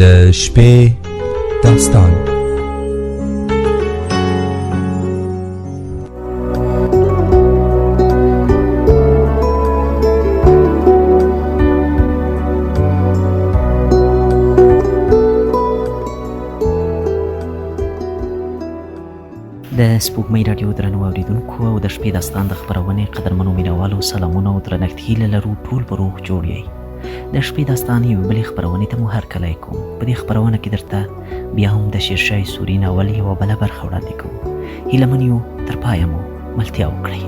د شپې داستان. د سپوږمۍ راډیو درنو اوریدونکو او د شپې داستان د خپرونې قدرمنو مینوالو، سلامونه او درنښت. هیله لرو ټول په روغ جوړ یئ. د شپې داستان یوې بلې خپرونې ته مو هرکلی کوم. په دې خپرونه کې درته بیا هم د شیرشاه سوري ناول یوه بله برخه وړاندې کوو. هیله من یو تر پایه مو ملتیا وکړئ.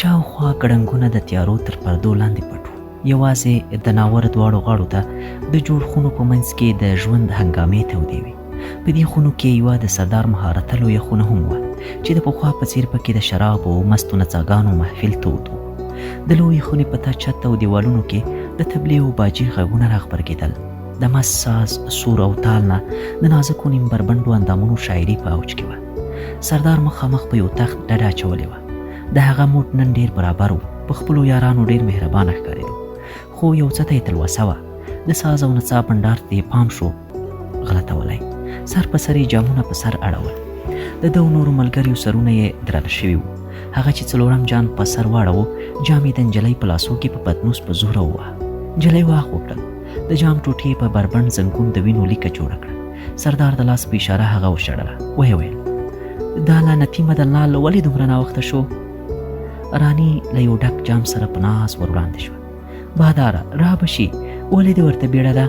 شاوخوا ګړنګونه د تیارو تر پردو لاندې پټ وو. یوازې د ناور دواړو غاړو ته د جوړ خونو په منځ کې د ژوند هنګامې تودې وې. په دې خونو کې یوه د سردار مهارته لویه خونه هم وه چې د پخوا په څیر پکې د شرابو او مستو نڅاګانو محفل تود و. د لویې خونې په چت او دیوالونو کې د تبلې او باجې غږونه راغبرګېدل. د مست ساز، سور او تال نه د نازکو نیم بربنډو اندامونو شاعري په اوج کې وه. سردار مخامخ په یو تخت ډډه اچولې وه. د هغه موټ نن ډیر برابر و، په خپلو یارانو ډیر مهربانه ښکارېدو، خو یو څه ته یې تلوسه وه. د ساز او نڅا بنډار ته یې پام شو غلطولی. سر په سر یې جامونه په سر اړول. د ده او نورو ملګریو سرونه یې درانه شوي وو. هغه چې څلورم جان په سر واړوه، جام یې د نجلۍ په لاسو کې په پتنوس په زوره وواهه. نجلۍ واخ وکړل. د جام ټوټې په بربنډ زنګون د وینو لیکه جوړه کړه. سردار د لاس په اشاره هغه وشړله. ویې ویل، دا لعنتي مدنلال ولې دومره ناوخته شو؟ رانی له یو ډک جام سره په ناز ور وړاندې شوه. باداره، را به شي، ولې دې ورته بیړه ده؟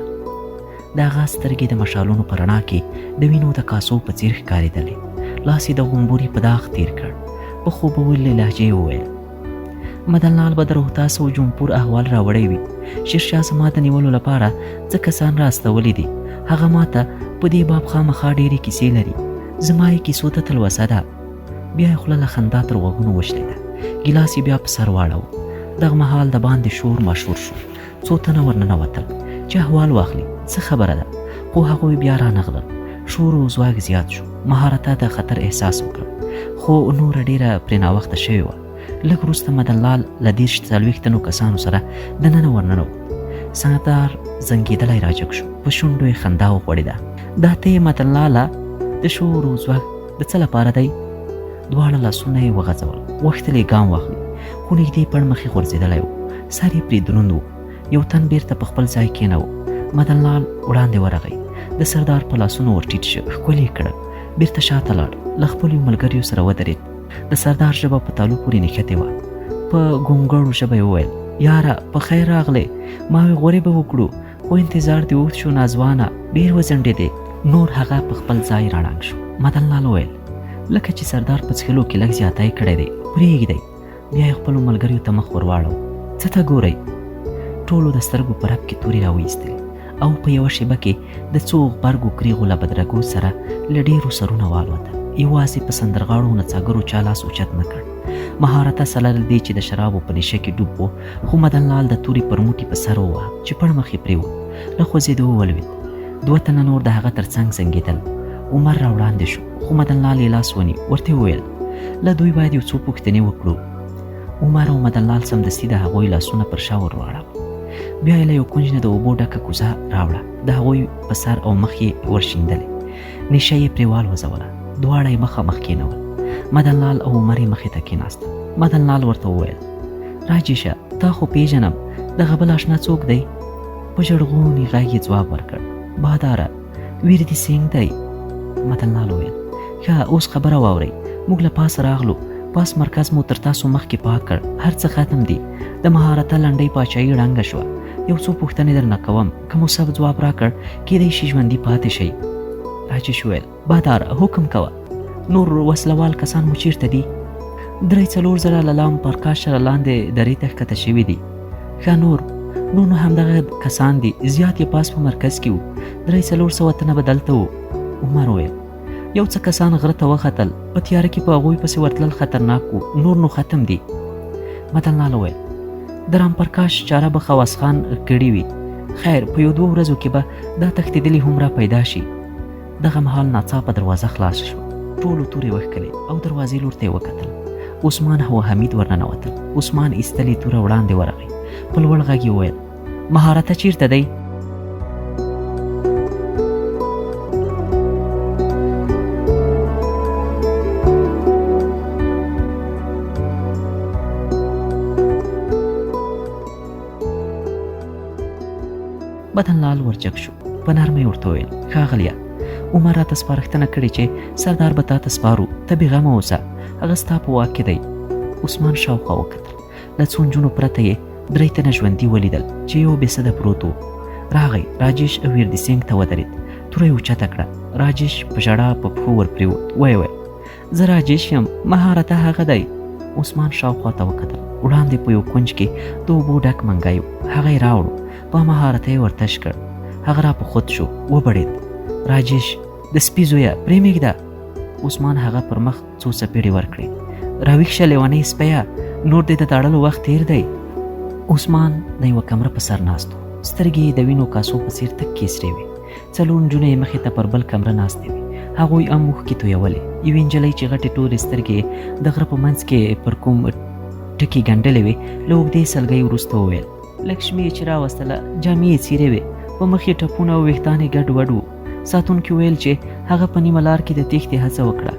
د هغه سترګې د مشالونو په رڼا کې د وینو د کاسو په څیر ښکارېدلې. لاس یې د غومبوري په داغ تیر کړ. په خوبولې لهجې یې وویل، مدنلال به د روهتاس او جونپور احوال راوړی وي. شیرشاه زما د نیولو لپاره څه کسان را استولي دي. هغه ما ته په دې باب خامخا ډېرې کیسې لري. زما یې کیسو ته تلوسه ده. بیا یې خوله له خندا تر غوږونو وشلېده. ګیلاس یې بیا په سر واړاوه. دغه مهال د باندې شور ماشور شو. څو تنه ورننوتل چې احوال واخلي څه خبره ده، خو هغوی بیا رانغلل. شور او ځواک زیات شو. مهارته د خطر احساس وکړ، خو نوره ډېره پرې ناوخته شوې وه. لږ وروسته مدنلال له 30 40 تنو کسانو سره دننه ورننوت. سردار زنګېدلی راجګ شو. په شونډو یې خندا وغوړېده. دا ته یې مدنلاله، د شور او ځواک د څه لپاره دی؟ دواړه لاسونه یې وغځول، غوښتل یې ګام واخلي، خو نږدې پړ مخې غورځېدلی و. سر یې پرې دروند و. یو تن بیرته په خپل ځای کېناوه. مدنلال وړاندې ورغی، د سردار په لاسونو ورټیټ شو، ښکل یې کړل. بیرته شاته لاړ، له خپلو ملګریو سره ودرېد. د سردار ژبه په تالو پورې نښتې وه. په ګونګړو ژبه یې وویل، یاره په خیر راغلې، ما وې غورې به وکړو، خو انتظار دې اوږد شو ناځوانه، ډېر وځنډېدې. نور هغه په خپل ځای راړنګ شو. مدنلال وویل، لکه چې سردار په څښلو کې لږ زیاتی کړی دی، پرېږدئ. بیا یې خپلو ملګریو ته مخ ورواړاوه. څه ته ګورئ؟ ټولو د سترګو په رپ کې تورې راویستلې او په یوه شېبه کې د څو غبرګو کریغو له بدرګو سره له ډېرو سرونه والوتل. یوازې په سندرغاړو او نڅاګرو چا لاس اوچت نه کړ. مهارته سره له دې چې د شرابو په نشه کې ډوب و، خو مدنلال د تورې پر موټي په سر وواهه چې پړ مخ یې پرېوت، له خوځېدو ولوېد. دوه تنه نور د هغه تر څنګ زنګېدل. عمر را وړاندې شو، خو مدنلال یې لاس ونیو، ورته یې وویل، له دوی باید یو څو پوښتنې وکړو. عمر او مدنلال سمدستي د هغوی لاسونه پر شا ور واړول. بیا یې له یو کونج نه د اوبو ډکه کوزه راوړه، د هغوی په سر او مخ یې ورشیندلې. نشه یې پرې والوځوله. دواړه یې مخامخ کېنول. مدنلال او عمر یې مخې ته کېناستل. مدنلال ورته وویل، راجیشه، تا خو پېژنم، دغه بل آشنا څوک دی؟ په ژړغوني غږ یې ځواب ورکړ، باداره، ویر دې سینګ دی. مدنلال وویل، ښه اوس خبره واورئ، موږ له پاسه راغلو، پاس مرکز مو تر تاسو مخکې پاک کړ، هر څه ختم دي، د مهارته لنډۍ پاچاهي ړنګه شوه. یو څو پوښتنې درنه کوم، که مو سم ځواب راکړ کېدای شي ژوندي پاتې شئ. راجش وویل، بادار حکم کوه. نور وسلوال کسان مو چیرته دي؟ 3-4 زره له لام پرکاش سره لاندې درې ته ښکته شوي دي. ښه نور نور نو همدغه کسان دي، زیات یې پاس په مرکز کې وو، 300-400 تنه به دلته وو. عمر وویل، یو څه کسان غره ته وختل، په تیاره کې په هغوی پسې ورتلل خطرناک وو، نور نو ختم دي. مدنلال وویل، د رامپرکاش چاره به خواص خان کړې وي. خیر، په یو دوو ورځو کې به دا تښتېدلي هم را پیدا شي. دغه مهال ناڅاپه دروازه خلاصه شوه. ټولو تورې وښکلې او دروازې لور ته یې وکتل. عثمان او حمید ورننوتل. عثمان ایستلې توره وړاندې ورغی، په لوړ غږ یې وویل: مهارته چیرته دی؟ بدن لال ورجګ شو، په نرمۍ ورته وویل: ښاغلیه، عمر راته سپارښتنه کړې چې سردار به تا ته سپارو، ته بېغمه اوسه، هغه ستا په واک کې دی. عثمان شاوخوا وکتل، له څو نجونو پرته یې درې تنه ژوندي ولیدل چې یو بېسده پروت و. راغی، راجیش او ویردي سینګ ته ودرېد، توره یې اوچته کړه. راجیش په ژړا په پښو ورپرېوت، ویې ویل: زه راجیش یم، مهارته هغه دی. عثمان شاوخوا ته وکتل، وړاندې په یو کونج کې د اوبو ډک منګی و، هغه یې راوړو، په مهارته یې ورتش کړ. هغه را په خود شو، وبړېد. راجیش، د سپي زویه، پرې مې ږده. عثمان هغه پر مخ څو څپېړې ورکړې. راویښ شه لیونۍ سپیه، نور دې د تاړلو وخت تېر دی. عثمان د یوه کمره په سر ناست و، سترګې یې د وینو کاسو په څېر تکې سرې وې. څلور نجونې یې مخې ته پر بل کمره ناستې وې، هغوی هم اوښکې تویولې. یوې نجلۍ چې غټې تورې سترګې یې د غره په منځ کې پر کوم ټکي ګنډلې وې، له اوږدې سلګۍ وروسته وویل: لکشمي یې چې راوستله، جامې یې څیرې وې، په مخ یې ټپونه او ویښتان یې ګډ وډ وو. ساتونکي ویل چې هغه په نیمه لار کې د تېښتې هڅه وکړه.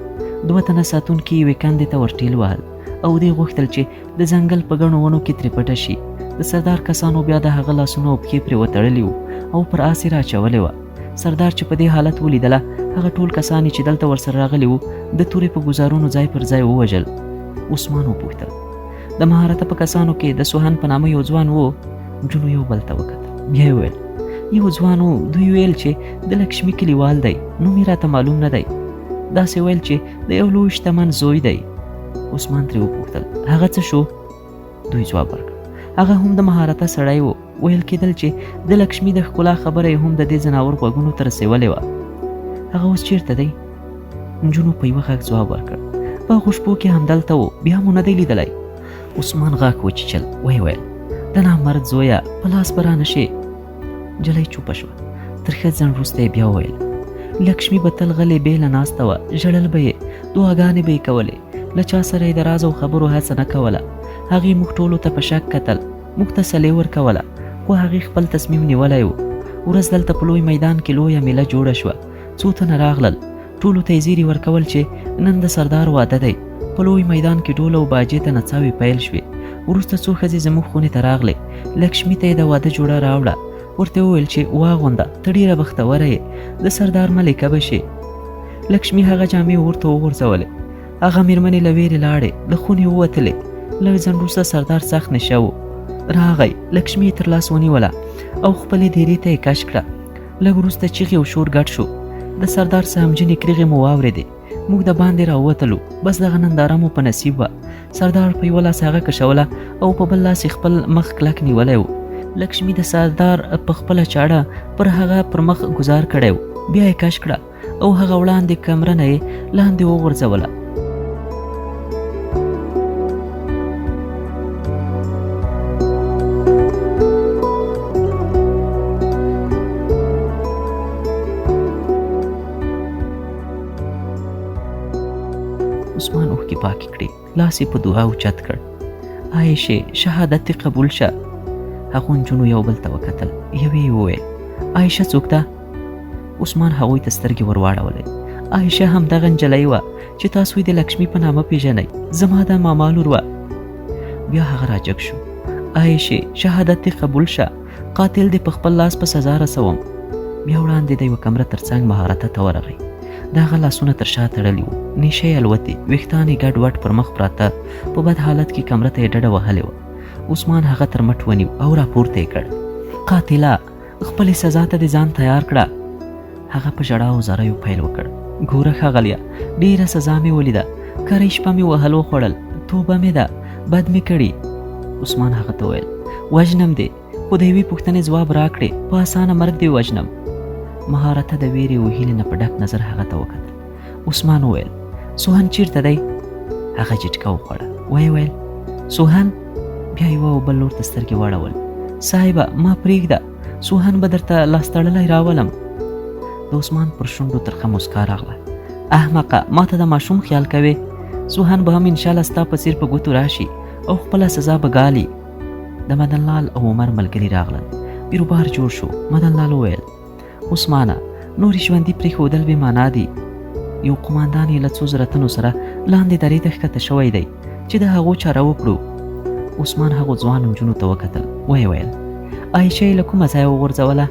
دوه تنه ساتونکي یوې کندې ته ورټېل وهل او دې غوښتل چې د ځنګل په ګڼو ونو کې ترې پټه شي. د سردار کسانو بیا د هغه لاسونه او پښې پرې وتړلي وو او پر آس یې راچولې وه. سردار چې په دې حالت ولیدله، هغه ټول کسان یې چې دلته ورسره راغلي وو د تورې په ګوزارونو ځای پر ځای ووژل. عثمان وپوښتل: د مهارته په کسانو کې د سوهن په نامه یو ځوان و؟ نجونو یو بل ته وکتل، بیا یې وویل: یو ځوان و، دوی ویل چې د لکشمي کلیوال دی، نوم یې راته معلوم نه دی، داسې ویل چې د یو لوی شتمن زوی دی. عثمان ترې وپوښتل: هغه څه شو؟ دوی ځواب ورکړ: هغه هم د مهارته سړی و، ویل کېدل چې د لکشمي د ښکلا خبره یې هم د دې ځناور غوږونو ته رسولې وه. هغه اوس چیرته دی؟ نجونو په یوه غږ ځواب ورکړ: په هغو شپو کې همدلته و، بیا مو نه دی لیدلی. عثمان غاښ وچیچل، ویې ویل: د نامرد زویه، په لاس به رانه شې. نجلۍ چوپه شوه، تر ښه ځنډ وروسته یې بیا وویل: لکشمي به تل غلې بېله ناسته وه، ژړل به یې، دعاګانې به یې کولې، له چا سره یې د راز او خبرو هڅه نه کوله. هغې موږ ټولو ته په شک کتل، موږ ته سلې ورکوله، خو هغې خپل تصمیم نیولی و. ورځ دلته په لوی میدان کې لویه میله جوړه شوه، څو تنه راغلل، ټولو ته یې زیري ورکول چې نن د سردار واده دی. په لوی میدان کې ډول او باجې ته نڅاوې پیل شوې. وروسته څو ښځې زموږ خونې ته راغلې، لکشمي ته یې د واده جوړه راوړه، ورته وویل چې واغونده، ته ډېره بختوره یې، د سردار ملکه به شې. لکشمي هغه جامې ورته وغورځولې. هغه مېرمنې له ویرې لاړې، له خونې ووتلې. لږ ځنډ وروسته سردار سخت نشه و، راغی، لکشمي یې تر لاس ونیوله او خپلې دېرې ته یې کش کړه. لږ وروسته چیغې او شور ګډ شو، د سردار سهمجنې کریغې مو واورېدې. موږ د باندې راووتلو، بس دغه ننداره مو په نصیب وه. سردار په یوه لاس هغه کشوله او په بل لاس یې خپل مخ کلک نیولی و. لکشمي د سردار په خپله چاړه پر هغه پر مخ ګوزار کړی و، بیا یې کش کړه او هغه وړاندې کمره نه یې لاندې وغورځوله. عثمان اوښکې پاکې کړې، لاس یې په دعا اوچت کړ: عایشې، شهادت دې قبول شه. هغو نجونو یو بل ته وکتل، یوې یې وویل: عایشه څوک ده؟ عثمان هغوی ته سترګې ورواړولې. عایشه همدغه نجلۍ وه چې تاسو یې د لکشمي په نامه پیژنئ، زما د ماما لور وه. بیا هغه راجګ شو: عایشې، شهادت دې قبول شه، قاتل دې په خپل لاس په سزا رسوم. بیا وړاندې د یوه کمره تر څنګ مهارته ته ورغی. د هغه لاسونه تر شا تړلي وو، نیشه یې الوتې، ویښتان یې ګډ وډ پر مخ پراته، په بد حالت کې کمره ته یې ډډه وهلې وه. عثمان هغه تر مټ ونیو او راپورته یې کړ: قاتله، خپلې سزا ته دې ځان تیار کړه. هغه په ژړا او زاریو پیل وکړ: ګوره ښاغلیه، ډېره سزا مې ولیده، کرۍ شپه مې وهل وخوړل، توبه مې ده، بد مې کړي. عثمان هغه ته وویل: وژنم دې، خو د یوې پوښتنې ځواب راکړې، په اسانه مرګ دې وژنم. مهارته د ویرې او هیلې نه په ډک نظر هغه ته وکتل. عثمان وویل: سوهن چیرته دی؟ هغه جټکه وخوړه، ویې ویل: سوهن؟ بیا یوه او بل لور ته سترګې واړول. صاحبه ما پرېږده، سوهن به درته لاس تړلی راولم. د عثمان پر شونډو ترخه موسکا راغله. احمقه، ما ته د ماشوم خیال کوې؟ سوهن به هم انشاءالله ستا په څیر په ګوتو راشي او خپله سزا به ګالي. د مدن لال او عمر ملګري راغلل. بیروبار جوړ شو. مدن لال وویل، عثمانه، نورې ژوندي پرېښودل بې معنا دي. یو قوماندان یې له څو زره تنو سره لاندې درې ته ښکته شوی دی چې د هغو چاره وکړو. عثمان هغو ځوانو نجونو ته وکتل، ویې ویل، عایشه یې له کومه ځایه وغورځوله؟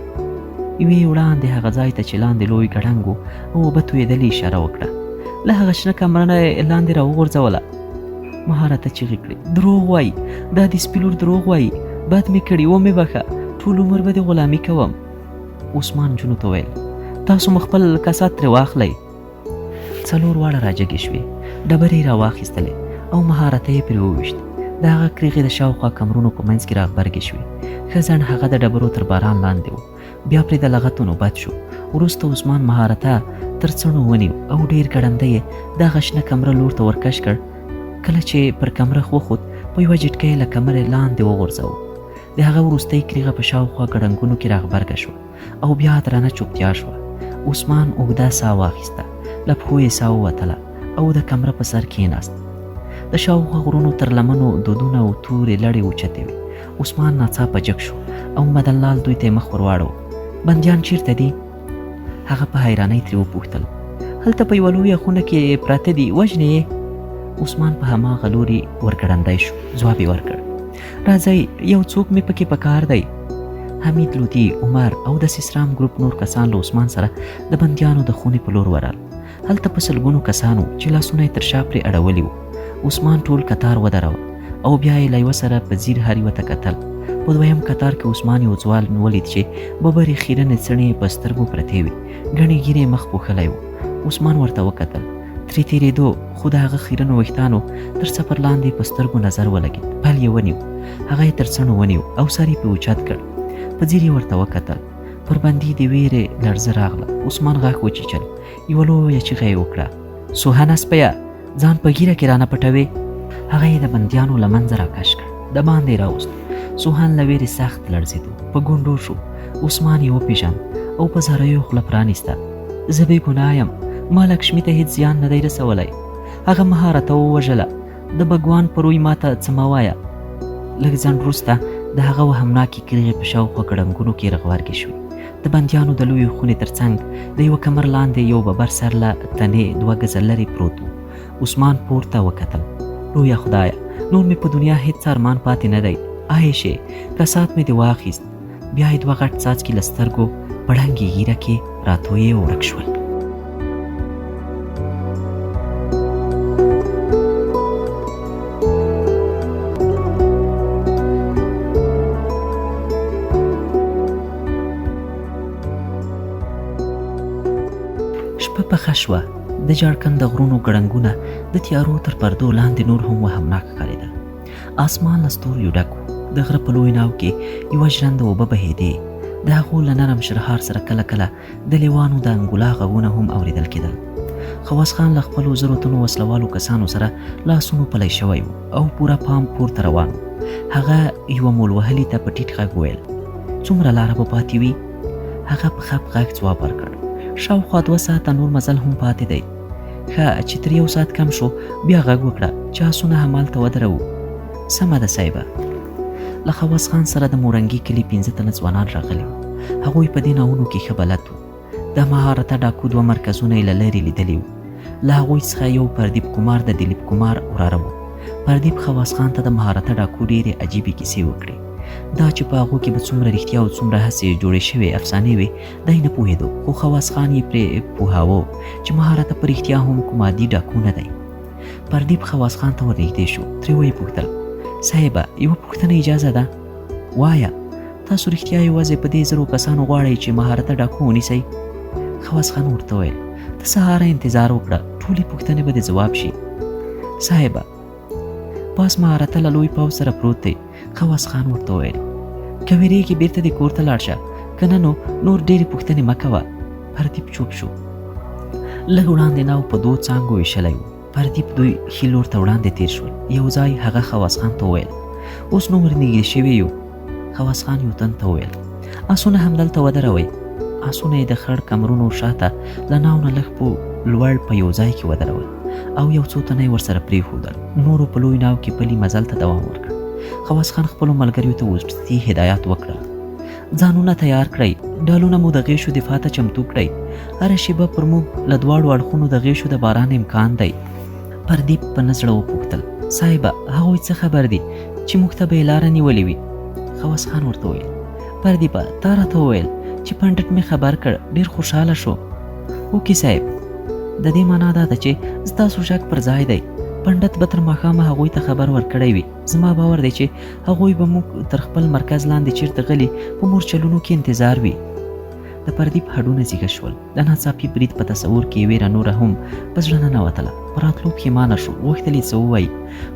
یوې وړاندې هغه ځای ته چې لاندې لوی ګړنګ و او اوبه تویېدلې اشاره وکړه. له هغه شنه کمره نه یې لاندې راوغورځوله. مهارته چیغې کړې، دروغ وایي، دا د سپي لور دروغ وایي، بد مې کړي، ومې بښه، ټول عمر به دې غلامي کوم. عثمان نجونو ته ویل، تاسو مو خپل کسات ترې واخلئ. څلور واړه راجګې شوې، ډبرې یې راواخیستلې او مهارته یې پرې وویشت. د هغه کریغې د شاوخوا کمرونو په منځ کې راغبرګې شوې. ښه ځنډ هغه د ډبرو تر باران لاندې و. بیا پرې د لغتو نوبت شو. وروسته عثمان مهارته تر څڼو ونیو او ډېر ګړندی یې د هغه شنه کمره لور ته ورکش کړ. کله چې پر کمره وخوت، په یوه جټکه یې له کمرې لاندې وغورځاوه. د هغه وروستۍ کریغه په شاوخوا ګړنګونو کې راغبرګه شوه او بیا درنه چوپتیا شوه. عثمان اوږده ساه واخیسته، له پښو یې ساه ووتله او د کمره په سر کېناست. د شاوخوا غرونو تر لمنو دودونه او تورې لړې اوچتې وې. عثمان ناڅاپه جګ شو او مدن لال دوی ته یې مخ ورواړو. بندیان چیرته دي؟ هغه په حیرانۍ ترې وپوښتل. هلته په یوه لویه خونه کې پراته دي، وژنې یې. عثمان په هماغه لوري ورګړندی شو، ځواب یې ورکړ، راځئ، یو څوک مې پکې پکار دی. حمید لودي، عمر او د سیسرام ګروپ نور کسان له عثمان سره د بندیانو د خونې په لور ورغلل. هلته په سلګونو کسانو چې لاسونه یې تر شا پرې اړولي وو. عثمان ټول کتار ودراوه او بیا یې له یوه سره په ځیر هر یوه ته کتل. په دویم کتار کې عثمان یو ځوان ولید چې ببرې خیرنې څڼې یې په سترګو پرتې وې، ګڼې ږیرې یې مخ پوښلی و. عثمان ورته وکتل، ترې تېرېدو، خو د هغه خیرنو ویښتانو تر څپر لاندې په سترګو نظر ولګېد. پل یې ونیو، هغه یې تر څڼو ونیو او سر یې پرې اوچت کړ. په ځیر یې ورته وکتل. پر بندي د ویرې لړزه راغله. عثمان غاښ وچیچل، یوه لویه چیغه یې وکړه، سوهنه سپیه، ځان په ږیره کې رانه پټوې. هغه یې د بندیانو له منځه راکش کړ، د باندې راوست. سوهن له ویرې سخت لړزېدو، په ګونډو شو. عثمان یې وپېژاند او په زاریو خوله پرانیسته. زه بې ګناه یم، ما لکشمي ته هیڅ زیان نه دی رسولی. هغه مهارته ووژله، د بګوان په روی ماته څه مه وایه. لږ ځنډ وروسته د هغه وهمناکې کریغې په شاوخوا ګړنګونو کې رغبرګې شوې. د بندیانو د لویې خونې تر څنګ د یوه کمر لاندې یو ببر سر له تنې 2 ګزه لرې پروت و. عثمان پورته وکتل. لویه خدایه، نور مې په دنیا هیڅ ارمان پاتې نه دی. عایشې، کسات مې دې واخیست. بیا یې 2 غټ څاڅکي له سترګو په ړنګې ږیره کې راتویې ورک شول. شپه پخه شوه. د جاړکند د غرونو ګړنګونه د تیارو تر پردو لاندې نور هم وهمناک ښکارېدل. آسمان له ستوریو ډک و. د غره په لوی ناو کې یوه ژرنده اوبه بهېدې. د هغو له نرم شرهار سره کله کله د لیوانو د انګولا غږونه هم اورېدل کېدل. خواص خان له خپلو 1000 تنو وسلوالو کسانو سره لاسونو پلی شوی و او پوره پام پورته روان و. هغه یوه مول وهلي ته په ټیټ غږ وویل، څومره لاره به پاتې وي؟ هغه په خپ غږ ځواب ورکړ، شاوخوا 2 ساعته نور مزل هم پاتې دی. ښه چې تر 1 ساعت کم شو بیا غږ وکړه چې آسونه همالته ودروو. سمه ده صاحبه. له خواص خان سره د مورنګي کلي 5 تنه ځوانان راغلي وو. هغوی په دې ناوونو کې ښه بلد وو. د مهارته ډاکو 2 مرکزونه یې له لرې لیدلي وو. له هغوی څخه یو پردیپ کمار د دلیپ کمار وراره و. پردیپ خواص خان ته د مهارته ډاکو ډېرې عجیبې کیسې وکړې. دا چې په هغو کې به څومره رښتیا او څومره هسې جوړې شوې افسانې وې دی نه پوهېدو، خو خواص خان یې پرې پوهاوه چې مهارته په رښتیا هم کوم عادي ډاکو نه دی. پردیپ خواص خان ته ورنږدې شو، ترې ویې پوښتل، صاحبه یوه پوښتنه اجازه ده؟ وایه. تاسو رښتیا یوازې په دې 1000 کسانو غواړئ چې مهارته ډاکو ونیسئ؟ خواص خان ورته وویل، ته سهاره انتظار وکړه، ټولې پوښتنې به دې ځواب شي. صاحبه پاس مهارته له لوی پوځ سره پروت دی. خواص خان ورته وویل، که وېرېږې بېرته دې کور ته لاړ شه، که نه نو نور ډېرې پوښتنې مه کوه. پردیپ چوپ شو. لږ وړاندې ناو په 2 څانګو ویشلی و. پردیپ دوی ښي لور ته وړاندې تېر شول. یو ځای هغه خواص خان ته وویل، اوس نو ورنږدې شوي یو. خواص خان یو تن ته وویل، آسونه همدلته ودروئ. آسونه یې د خړ کمرونو شاته له ناو نه لږ په لوړ په یو ځای کې ودرول او یو څو تنه یې ورسره پرېښودل. نورو په لوی ناو کې پلي مزل ته دوام ورکړ. خواص خان خپلو ملګریو ته وروستي هدایات وکړل. ځانونه تیار کړئ، ډالونه مو د غېشو دفاع ته چمتو کړئ. هره شېبه پر موږ له دواړو اړخونو د غېشو د باران امکان دی. پردیپ په نه زړه وپوښتل، صاحبه، هغوی څه خبر دي چې موږ ته به یې لاره نیولې وي؟ خواص خان ورته وویل، پردیپه، تا راته وویل چې پنډت مې خبر کړ، ډېر خوشحاله شو. هوکې صاحب، د دې معنا دا ده چې ستاسو شک پر ځای دی. پنډت به تر ماښامه هغوی ته خبر ورکړی وي. زما باور دی چې هغوی به موږ تر خپل مرکز لاندې چیرته غلي په مورچلونو کې انتظار وي. د پردیپ هډونه زیږه شول. د ناڅاپي برید په تصور کې یې ویره نوره هم په زړه ننوتله. په راتلو پښېمانه شو. غوښتل یې څه ووایي،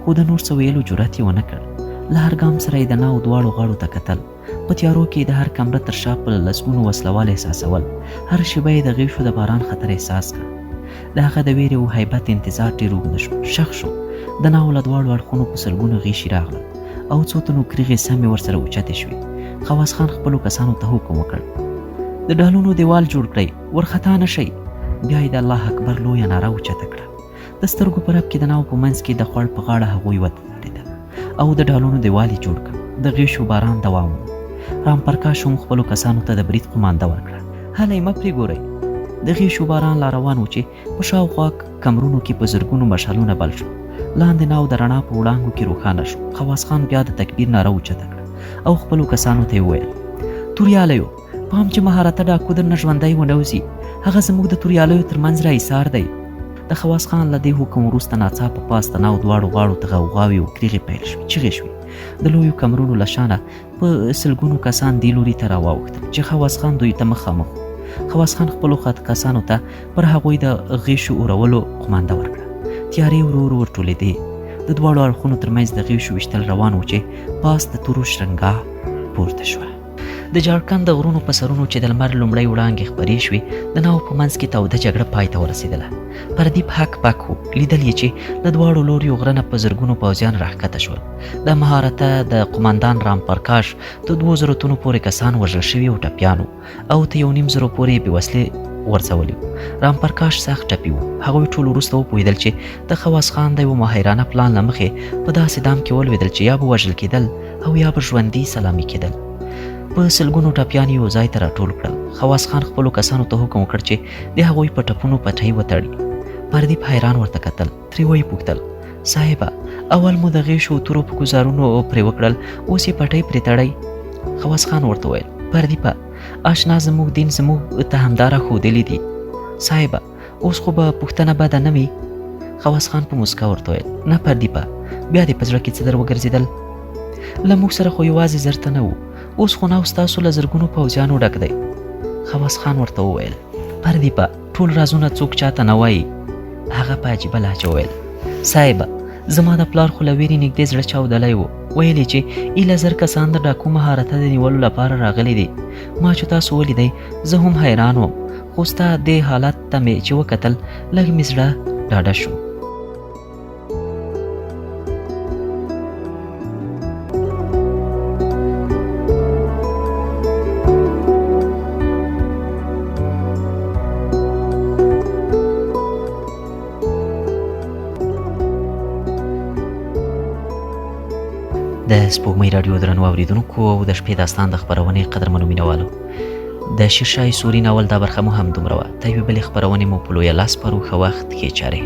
خو د نور څه ویلو جرأت یې ونه کړ. له هر ګام سره یې د ناو دواړو غاړو ته کتل. په تیارو کې د هر کمره تر شا په لسګونو وسلوال احساسول. هر شېبه یې د غېښو د باران خطر احساس کړ. د هغه د ویرې او هیبت انتظار ډېر اوږد نه شو. شخ شو. د ناو له دواړو اړخونو په سلګونو غېښي راغلل او څو تنو کریغې سمې ورسره اوچتې شوې. خواص خان خپلو کسانو ته حکم وکړ، د ډالونو دیوال جوړ کړئ، ورخطا نه شئ. بیا یې د الله اکبر لویه ناره اوچته کړه. د سترګو په رپ کې د ناو په منځ کې د خوړ په غاړه هغوی ودرېدل او د ډالونو دیوال یې جوړ کړ. د غېښو باران دوام و. رام پرکاش هم خپلو کسانو ته د برید قومانده ورکړه، هلئ مه پرې ګورئ. د غېښو باران لا روان و چې په شاوخوا کمرونو کې په زرګونو مشالونه بل شول. لاندې ناو د رڼا په وړانګو کې روښانه شو. خواص خان بیا د تکبیر ناره اوچته کړه او خپلو کسانو ته یې وویل، توریالیو، پام چې مهارته ډاکو درنه ژوندی ونه وځي. هغه زموږ د توریالیو تر منځ را ایسار دی. د خواص خان له دې حکم وروسته ناڅاپه پاس د ناو دواړو غاړو ته غوغاوې او کریغې پیل شوې، چیغې شوې. د لویو کمرونو له شانه په سلګونو کسان دې لوري ته راواوښتل چې خواص خان دوی ته مخامخ و. خواص خان خپلو کسانو ته پر هغوی د غېښو اورولو قومانده ورکړه. تیارې ورو ورو ورټولېدې. د دواړو اړخونو ترمنځ د غېښو ویشتل روان و چې پاس د تورو شرنګا پورته شوه. د جارکند د غرونو په سرونو چې د لمر لومړۍ وړانګې خپرې شوې، د ناو په منځ کې توده جګړه پای ته ورسېدله. پردیپ هک پک و. لیدل یې چې له دواړو لوریو غره نه په زرګونو پوځیان راښکته شول. د مهارته د قومندان رام پرکاش د 2000 تنو پورې کسان وژل شوي او ټپیان وو او تر 1500 پورې یې بې وسلې غورځولي وو. رام پرکاش سخت ټپي و. هغوی ټول وروسته وپوهېدل چې د خواص خان د یوه ماهرانه پلان له مخې په داسې دام کې ولوېدل چې یا به وژل کېدل او یا به ژوندي سلامي کېدل. په سلګونو ټپیان یې یو ځای ته راټول کړل. خواص خان خپلو کسانو ته حکم وکړ چې د هغوی په ټپونو پټۍ وتړي. پردیپ حیران ورته کتل. ترې ویې پوښتل، صاحبه، اول مو د غېښو او تورو په ګوزارونو پرې وکړل، اوس یې پټۍ پرې تړئ؟ خواص خان ورته وویل، پردیپه، آشنا زموږ دین زموږ ته همدا را ښودلي دي. صاحبه، اوس خو به پوښتنه بده نه وي؟ خواص خان په موسکا ورته وویل، نه پردیپه، بیا دې په زړه کې څه در وګرځېدل؟ له موږ سره خو یوازې 1000 تنه وو، اوس خو ناو ستاسو له زرګونو پوځیانو ډک دی. خواص خان ورته وویل، پردیپه، ټول رازونه څوک چاته نه وایي. هغه په عجیبه لهجه وویل، صاحبه، زما د پلار خو له ویرې نږدې زړه چاودلی و. ویل یې چې ایله 1000 کسان د ډاکو مهارته د نیولو لپاره راغلي دي. ما چې تاسو ولیدئ زه هم حیران وم، خو ستا دې حالت ته مې چې وکتل لږ مې زړه ډاډه شو. د سپوږمۍ راډیو درنو اورېدونکو او د شپې داستان د خپرونې قدرمنو مینهوالو، د شیرشاه سوري ناول دا برخه مو هم دومره وه. تر یوې بلې خپرونې مو په لویه لاس پرو. ښه وخت، ښې چارې.